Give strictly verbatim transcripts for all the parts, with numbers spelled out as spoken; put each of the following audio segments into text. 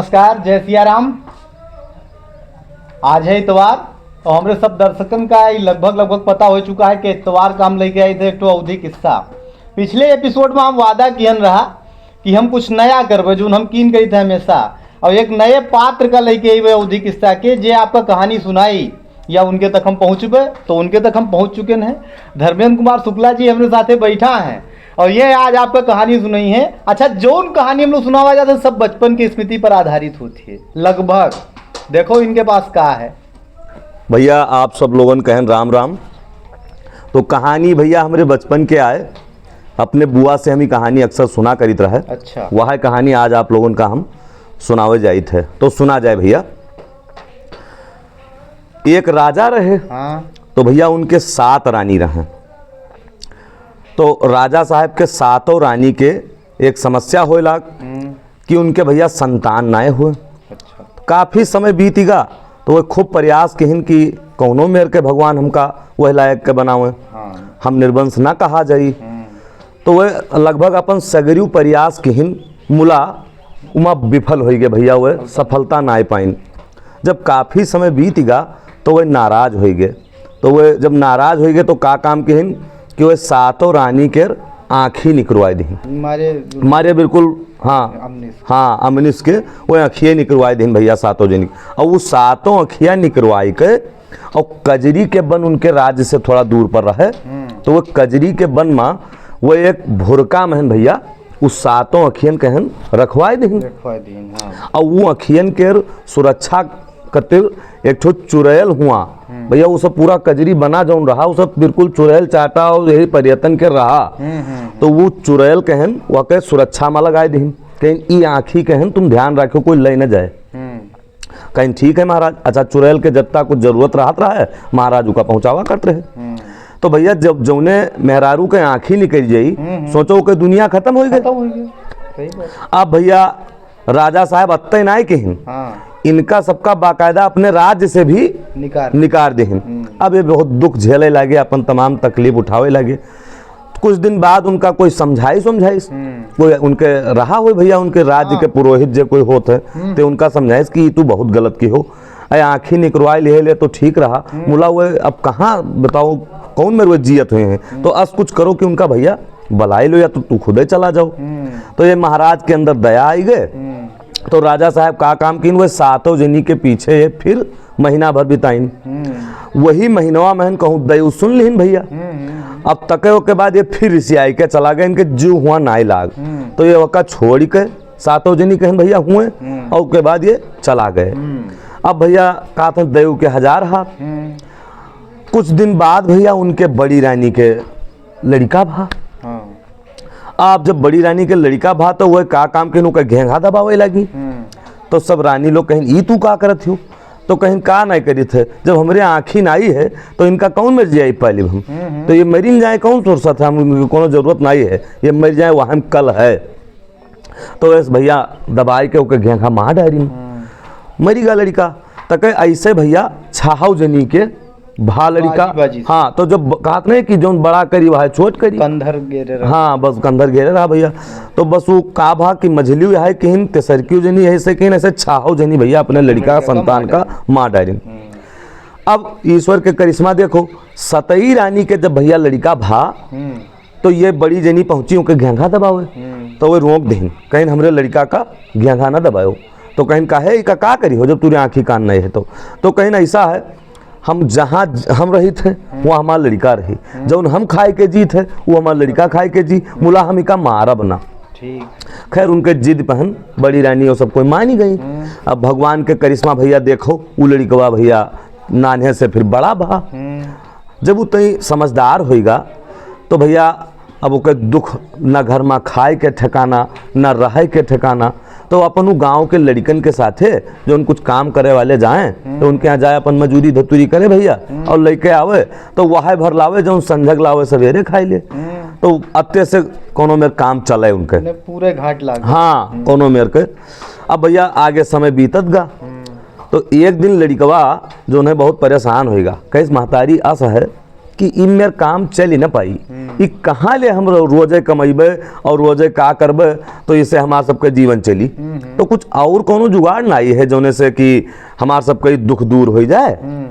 नमस्कार, जय सिया राम। आज है इतवार और हमरे सब दर्शकन का ई लगभग लगभग पता होइ चुका है कि इतवार का हम लइके आइत है एक ठो अवधी किस्सा। पिछले एपिसोड मा हम वादा किहन रहा कि हम कुछ नया करबे, जौन हम कीन करित है हमेशा, और एक नए पात्र का लइके अइबे अवधी किस्सा के, जे आपका कहानी सुनाई या उनके तक हम पहुँचबे, तो उनके तक हम पहुँच चुके हैं। धर्मेंद्र कुमार शुक्ला जी हमरे साथे बैठा हैं और ये आज आपका कहानी सुनइहैं। अच्छा, जौन कहानी हम लोग सुनावा जात है, सब बचपन की स्मृति पर आधारित होत है लगभग। देखो इनके पास का है। भइया, आप सब लोगन कहन राम राम। तो कहानी भइया हमरे बचपन के आए, अपने बुआ से हम ई कहानी अक्सर सुना करित रहे। अच्छा। वह कहानी आज आप लोगन का हम सुनावे जाइत है, तो सुना जाए भइया। एक राजा रहे। हाँ। तो भइया उनके सात रानी रहे। तो राजा साहब के सातों रानी के एक समस्या होए लाग हम्म। कि उनके भइया संतान नाय हुए। अच्छा। काफी समय बीतिगा, तो वह खूब प्रयास किहिन कि कौनो मेर के भगवान हमका वह लायक के बनावे, हाँ। हम निर्वंश ना कहा जाई। हम्म। तो वह लगभग अपन सगरियो प्रयास किहिन, मुला उमा विफल होइ गए भइया, वह सफलता नाय पाइन। जब काफी समय बीतिगा, तो वह नाराज होइ गए। तो वह जब नाराज होइ गए, तो का काम किहिन कि वह सातों रानी के आँखी निकरवाए दिहिन। मारे मारे बिल्कुल, हाँ, अमनिस। हाँ, अमनिस के वह अँखिये निकरवाए दिहिन भइया, सातों जनी। और वो सातों अँखिया निकरवाए के, और कजरी के बन उनके राज्य से थोड़ा दूर पर रहे। हम्म। तो वो कजरी के बन मा वो एक भुरका महन भइया, उ सातों अँखियन कहन रखवाए दिहिन। रखवाए दिहिन, हाँ। और वो अँखियन के सुरक्षा खातिर एक ठो चुड़ैल हुआ। हम्म। भइया, वो सब पूरा कजरी बना जौन रहा, वो सब बिल्कुल चुड़ैल चाटा और यही पर्यटन के रहा। हम्म, हम्म, हम्म। तो वो चुड़ैल कहन, वह के सुरक्षा मा लगाए दिहिन। कहन, "ई आँखी कहन, तुम ध्यान रखो, कोई ले न जाए।" हम्म। कहन, "ठीक है महाराज।" अच्छा, चुड़ैल के जत्ता कुछ जरूरत रहत रहा है, महाराज उका पहुँचावा करत रहे। हम्म। तो भइया, जब जौने मेहरारू के आँखी निकल जाई, हम्म, हम्म। सोचो के दुनिया खतम होइ गई। खतम होइ गई। सही बात। अब भइया, राजा साहब अत्ते नाय किहिन, हाँ। इनका सबका बाकायदा अपने राज्य से भी निकार। निकार दिहिन। हम्म। अब ये बहुत दुख झेले लागे, अपन तमाम तकलीफ उठावे लागे। कुछ दिन बाद उनका कोई समझाइस, समझाइस, हम्म। कोई उनके रहा होइ भइया, उनके राज्य हाँ। के पुरोहित जे कोई होत है, हम्म। ते उनका समझाइस कि "ई तू बहुत गलत किहो, ए आँखी निकरवाए लिहे ले तो ठीक रहा।" हम्म। मुला वो अब कहाँ बताओ, कौन मेर वो जियत हुए हैं? हम्म। तो अस कुछ करो कि उनका भइया बलाए लो या तो तू खुदे चला जाओ। हम्म। तो ये महाराज के अंदर दया आई गए। हम्म। तो राजा साहब का काम किन, वो सातों जनी के पीछे ये फिर महीना भर बिताइन। हम्म। वही महीनवा महन कहूँ दयू सुन लिहिन भइया। हम्म। अब तके ओके बाद ये फिर रिसियाई के चला गए, इनके जीव हुआ नाई लाग। हम्म। तो ये ओका छोड़ के सातों जनी कहन भइया हुए, हम्म। और ओके बाद ये चला गए। हम्म। अब भइया कहत हैं दयू के हजार हाथ। हम्म। कुछ दिन बाद भइया उनके बड़ी रानी के लड़िका भा। हाँ। अब जब बड़ी रानी के लड़िका भा, तो वह का काम किन, ओकर घेंघा दबावे लागी। हम्म। तो सब रानी लोग कहिन, "ई तू का करत हो?" तो कहिन, "का नाई करित है, जब हमरे आँखी नाई है, तो इनका कौन मेर जियाई पालिब हम? हम्म, हम्म। तो ये मरिन जाए, कौन फुर्सत है, हम उनकी कोनो जरूरत नाई है, ये मर जाए, वह हम कल है।" तो ऐस भइया दबाई के ओके घेंघा मार डारिन। हम्म। मरी गा लड़िका। तके ऐसे भइया छाहौ जनी के भा लड़िका। बाजी, बाजी से। हाँ, तो जब ब-, कहत नहीं कि जौन बड़ा करी, वह छोट करी। कंधर घेरे रहा। हाँ, बस कंधर घेरे रहा भइया। तो बस वो का भा कि मझलियो यह किहिन, तेसरकियो जनी ऐसे किहिन, ऐसे छाहौ जनी भइया अपने लड़िका लड़िका का संतान मार का डारिन। मार डारिन। हम्म। अब ईश्वर के करिश्मा देखो, सतई रानी के जब भइया लड़िका भा, हम्म। तो ये बड़ी जनी पहुँची, ओके घेंघा दबावे। हम्म। तो वे रोक देहिन, कहिन, "हमरे लड़िका का घेंघा ना दबायो।" तो कहिन, "काहे, इका का करी हो, जब तूरे आँखी कान नहीं है तो?" तो कहिन, "ऐसा है, हम जहाँ ज-, हम रहित है, हम्म। वहाँ हमार लड़िका रही। हम्म। जौन हम खाए के जीत है, वो हमार लड़िका खाए के जी, मुला हम इका मारब ना।" ठीक। खैर, उनके जिद पहन बड़ी रानी और सब कोई मानी गई। हम्म। अब भगवान के करिश्मा भइया देखो, वो लड़िकवा भइया नान्हे से फिर बड़ा भा। हम्म। जब उ तई समझदार होइगा, तो भइया, अब ओके दुख, ना घर मा खाए के ठिकाना, ना रहे के ठिकाना, तो अपन उ गाँव के लड़िकन के साथे, जौन कुछ काम करे वाले जाएँ, हम्म। तो उनके यहाँ जाए, अपन मजूरी धतूरी करे भइया, हम्म। और लइके आवे, तो वहे भर लावे, जौन संझक लावे, सवेरे खाई ले। हम्म। तो अत्ते से कोनो मेर काम चले उनके। ने पूरे घाट लागे। हाँ, हम्म। कोनो मेर के। अब भइया, आगे समय बीतत गा। हम्म। तो एक दिन लड़िकवा जौन है बहुत परेशान होइगा, कहिस, "महतारी, अस है कि ई मेर काम चल ही न पाई।" हम्म। ई कहाँ ले हम रो-, रोजे कमइबे और रोजे का करबे, तो इसे हमार सबके जीवन चली? हम्म, हम्म। तो कुछ और कौनो जुगाड़ नाई है, जौने से कि हमार सबके ई दुख दूर होइ जाए। हम्म।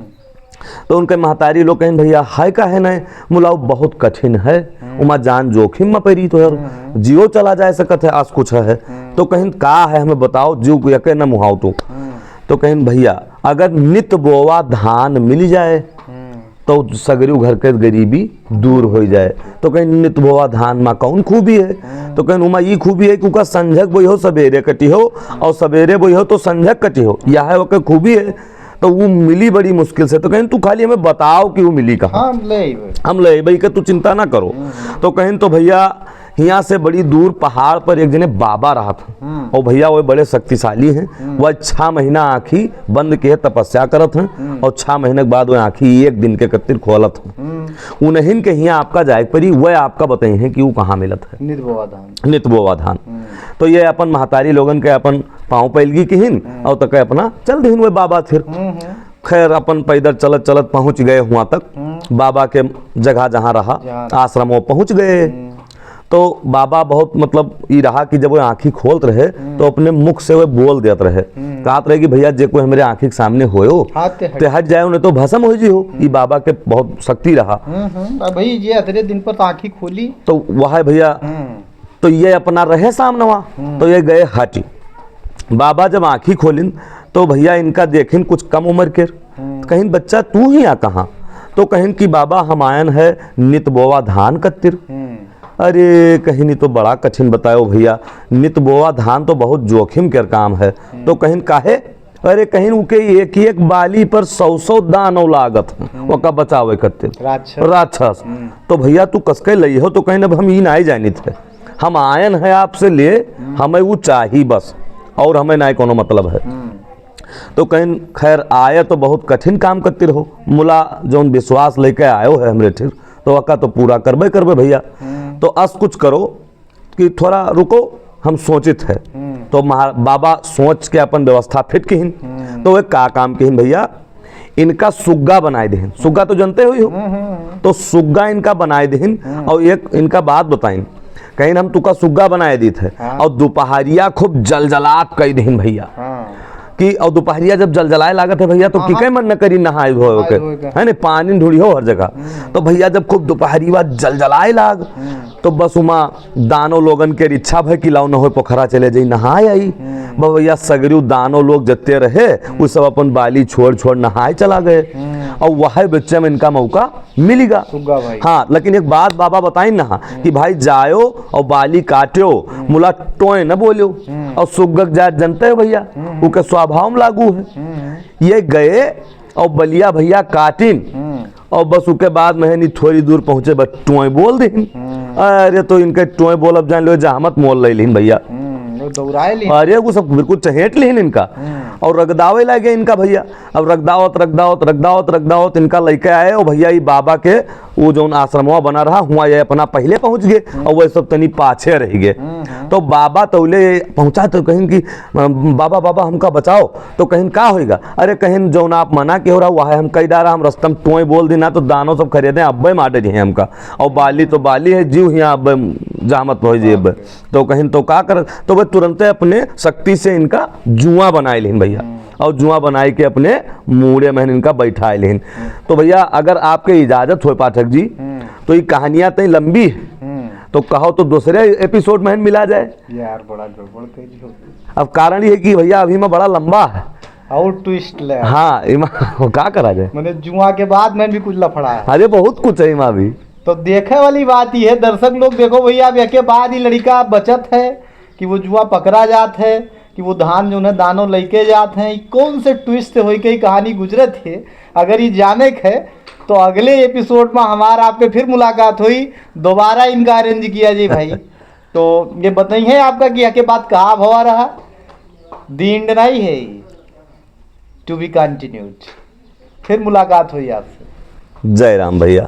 तो उनके महतारी लोग कहिन, "भइया, है का है नहीं?" मुलाउ बहुत कठिन है, हम्म। उमा जान जोखिम में पड़ी, तो यार, हम्म, हम्म। जियो चला जाए सकत है, आस कुछ है। हम्म। तो कहिन, "का है, हमें बताओ, जीव को यके न मुहाओ तो।" हम्म। तो कहिन, "भइया, अगर नित बोवा धान मिल जाए, हम्म। तो सगरी घर के गरीबी दूर होइ जाए।" तो कहिन, "नित बोवा धान मा कौन खूबी है?" हम्म। तो कहिन, "उमा ई खूबी है कि उका संझक बोइहो, सबेरे कटिहो, हम्म। और सबेरे बोइहो तो संझक कटिहो, यह है ओके खूबी है।" तो वो मिली बड़ी मुश्किल से। तो कहिन, "तू खाली हमें बताओ कि वो मिली कहाँ?" हाँ, हम ले अइबे। हम ले अइबे, के तू चिंता ना करो। हम्म। तो कहिन, "तो भइया, हियाँ से बड़ी दूर पहाड़ पर एक जने बाबा रहत हैं। हम्म। और भइया, वो बड़े शक्तिशाली हैं। हम्म। वह छह महीना आँखी बंद के तपस्या करत हैं। हम्म। और छह महीने के बाद वो आँखी एक दिन के कत्तिर खोलत हैं। हम्म। उन्हीं के हियाँ आपका जाए के पड़ी, वह आपका बताई हैं कि वो कहाँ मिलत है।" नित बोवा धान। नित बोवा धान। हम्म। तो ये अपन महतारी लोगन के अपन पाँव पैलगी किहिन, हम्म। और तक अपना चल दिहिन वह बाबा फिर। हम्म, हम्म। खैर, अपन पैदल चलत चलत पहुँच गए हुआँ तक, हम्म। बाबा के जगह जहाँ रहा, जहाँ रहा। आश्रम, वो पहुँच गए। हम्म। तो बाबा बहुत, मतलब, ई रहा कि जब वो आँखी खोलत रहे, हम्म। तो अपने मुख से वो बोल देत रहे, हम्म। कहत रहे कि, "भइया, जे कोई हमरे आँखी के सामने होयो, हाँ, ते हट। ते हट जाए, उन्हें तो भस्म हो जी हो।" हम्म। ई बाबा के बहुत शक्ति रहा। हम्म, हम्म। अब भाई, जे अतरे दिन पर तो आँखी खोली। तो वह है भइया, हम्म। तो ये अपना रहे सामनवा, हम्म। तो ये गए हटी। बाबा जब आँखी खोलिन, तो भइया इनका देखिन कुछ कम उम्र के। हम्म। कहिन, "बच्चा, तू हियाँ कहाँ?" तो कहिन कि, "बाबा, हम आयन है नित बोवा धान कत्तिर।" हम्म। अरे, कहिन, "ई तो बड़ा कठिन बतायो भइया, नित बोवा धान तो बहुत जोखिम के काम है।" हम्म। तो कहिन, "काहे?" अरे, कहिन, "उके एक एक बाली पर सौ सौ दानव लागत हैं, हम्म। ओका बचावे कत्तिर।" राक्षस। राक्षस। हम्म। तो भइया, तू कसके लइहो, तो कहिन, "अब हम ई नाई जानित है।" हम आयन है आपसे ले, हम्म। हमें वो चाही बस, और हमें ना कोनो मतलब है। हम्म। तो कहिन, खैर, आए तो बहुत कठिन काम कत्तिर हो, मुला जौन विश्वास लेके आयो है हमरे ठिर, तो ओका तो पूरा करबे करबे भइया। हम्म। तो अस कुछ करो कि थोड़ा रुको, हम सोचित है। हम्म। तो महा-, बाबा सोच के अपन व्यवस्था फिट किहिन। हम्म। तो वे का काम किहिन भइया, इनका सुग्गा बनाए दिहिन। सुग्गा तो जनते हुई हो। हम्म, हम्म, हम्म। तो सुग्गा इनका बनाए दिहिन, हम्म। और एक इनका बात बताइन, कहिन, "हम तुका सुग्गा बनाए दीत है।" हाँ। और दुपहरिया खूब जलजलात कई दिहिन भइया। हाँ। कि और दुपहरिया जब जलजलाए लागत है भइया, तो हाँ, किके हाँ। मन न करी नहाए धोए नहाए के, धोए के। है ना, पानी ढूढ़ी हो हर जगह। हम्म। तो भइया जब खूब दुपहरिया जलजलाए लाग, हम्म। तो बस उमा दानो लोगन के इच्छा भय कि लाओ न होए पोखरा चले जाई, नहाए आई। हम्म। बस भइया सगरी दानो लोग जत्ते रहे, हम्म। उ सब अपन बाली छोड़ छोड़ नहाए चला गए। हम्म। और वह बच्चे में इनका मौका मिलिगा। सुग्गा भाई। हाँ, लेकिन एक बात बाबा बताइन ना, हम्म। कि भाई जायो और बाली काट्यो, हम्म। मुला टोए न बोल्यो। हम्म। और सुग्गा के जात जनते हो भइया, हम्म। उके स्वभाव में लागू है। हम्म। ये गए और बलिया भइया काटिन, हम्म। और बस उके बाद में है नी थोड़ी दूर पहुँचे, बस टोए बोल दिन। हम्म। अरे तो इनके टोए बोलब जान लो, जहमत मोल ले लिन भइया। हम्म, वो दौड़ाए लिन। अरे वो सब बिल्कुल चहेट लिन इनका। हम्म। और रगदावे लागे इनका भइया। अब रगदावत, रगदावत, रगदावत, रगदावत इनका लइके आए, ओ भइया, ई बाबा के उ जौन आश्रमवा बना रहा, हुआँ ये अपना पहिले पहुँच गए, हम्म। और वह सब तनी पाछे रह गए। हम्म, हम्म। तो बाबा तौले पहुँचा तो कहिन कि, "बाबा, बाबा, हमका बचाओ।" तो कहिन, "का होइगा?" "अरे," कहिन, "जौन आप मना के हो रहा, वह हम कई डारा, हम रस्तम टोए बोल दी ना, तो दानो सब खरीदे, अब्बे मार दे हमका। और बाली तो बाली है, जीव हियाँ अब्बे जहमत हो जी अब्बे।" तो कहिन, "तो का कर?" तो वह तुरंते अपने शक्ति से इनका जुआ बनाए लिहिन भइया। हम्म। और जुआ बनाए के अपने मूड़े में इनका बैठाए लिहिन। हम्म। तो भइया, अगर आपके इजाजत हो पाठक जी, हम्म। तो ये कहानियाँ तई लंबी है। हम्म। तो कहो तो दूसरे एपिसोड में मिला जाए। यार, बड़ा गड़बड़ कर दियो। अब कारण ये है कि भइया, अभी में बड़ा लंबा है। और ट्विस्ट ले। हाँ, इमा का करा जाए? मैंने जुआ के बाद में भी कुछ लफड़ा है। अरे, बहुत कुछ है इमा भी। तो देखे वाली बात ये है, दर्शक लोग, देखो भइया, अब एके बाद ही लड़का बचत है कि वो जुआ पकड़ा जात है, कि वो धान जौन है दानो लइके जात हैं, ई कौन से ट्विस्ट से होई के ई कहानी गुजरत है। अगर ई जाने के है, तो अगले एपिसोड में हमार आपके फिर मुलाकात होई दोबारा। इनका अरेंज किया जी भाई। तो ये बताई है आपका कि एके बाद का भवा रहा, दी एंड नहीं है, to be continued। फिर मुलाकात होई आपसे। जय राम भइया।